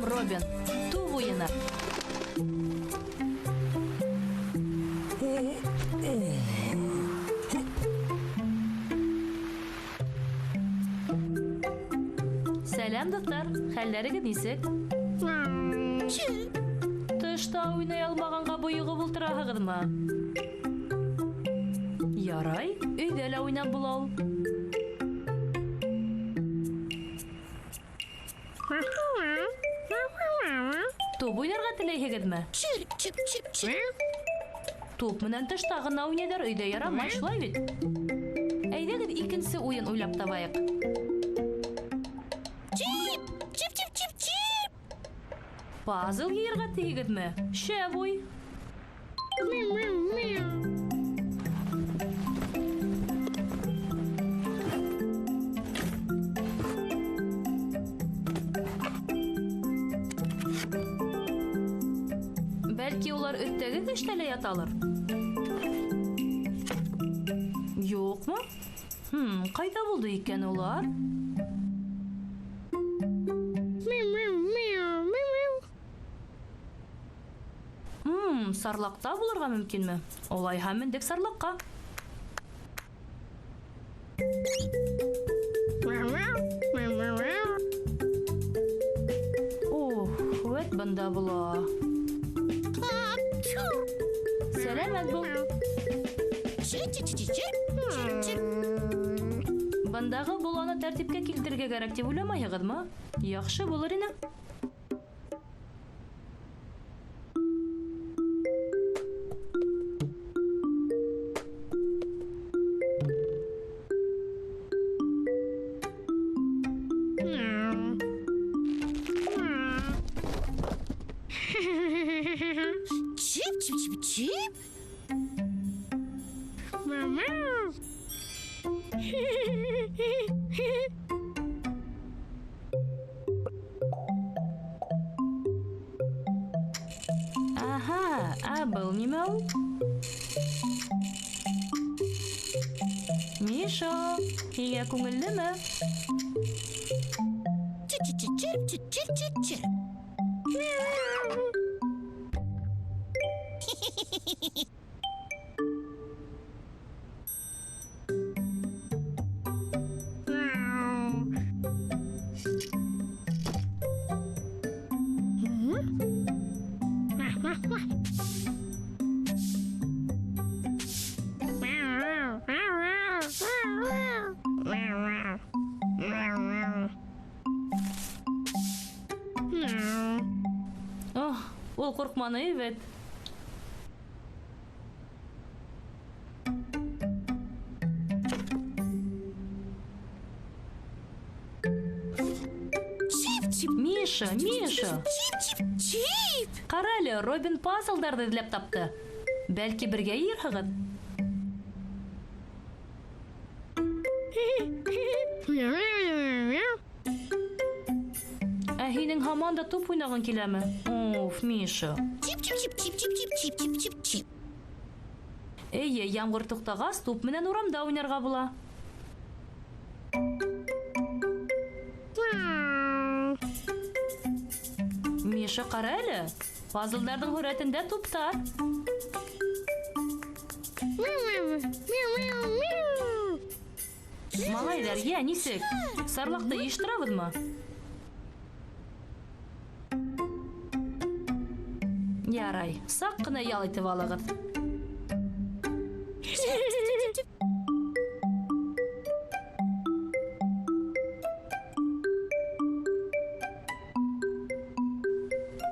һәм Робин. Туп уйыны. Сәлам, дуҫтар! Хәлләрегеҙ нисек? Тышта уйнай алмағанға бойоғоп ултыраһығыҙмы? Ярай, өйҙә лә уйнап була ул. Туп уйнарға теләйһегеҙме? Туп менән тышта ғына уйнайҙар, өйҙә ярамай, шулай бит? Әйҙәгеҙ икенсе уйын уйлап табайыҡ. Пазл йыйырға тиһегеҙме? Шәп уй! Бәлки улар өҫтәге кәштәлә яталыр? Юҡмы? Хм, ҡайҙа булды икән улар? Мм, сарлаҡта булырға мөмкинме? Улайһа мендек сарлаҡҡа. Ух, вәт бында була. Сәләмәт бул. Бындағы боланы тәртипкә килтерергә кәрәк тип уйламайһығыҙмы? Яҡшы булыр ине. Чип-чип-чип-чип. Аһа, ә был нимә ул? Миша, һиңә күңеллеме? Чип-чип-чип-чип-чип-чип. Ох, ул ҡурҡманы бит. Чип-чип. Миша, Миша, Чип-чип-чип. ҡара әле, Робин пазлдарҙы эҙләп тапты. Бәлки бергә йыйырһығыҙ? Ә һинең һаман да туп уйнағың киләме? Уф, Миша. Чип-чип-чип-чип-чип-чип-чип-чип. Эйе, ямғыр туҡтағас, туп менән урамда уйнарға була. Миша, ҡара әле. Пазлдарҙың һүрәтендә туптар. Малайҙар, йә, нисек? Сарлаҡты йыйыштырабыҙмы? Ярай, саҡ ҡына ял итеп алығыҙ.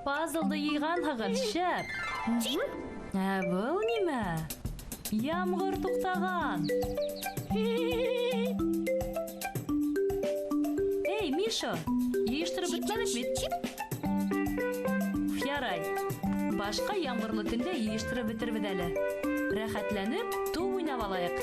Пазлды йыйғанһығыҙ, шәп. Ә был нимә? Ямғыр туҡтаған. Эй, Миша, йыйыштырып бөтмәнек бит. Ярай. Башҡа ямғырлы көндә йыйыштырып бөтөрбөҙ әле. Рәхәтләнеп туп уйнап алайыҡ.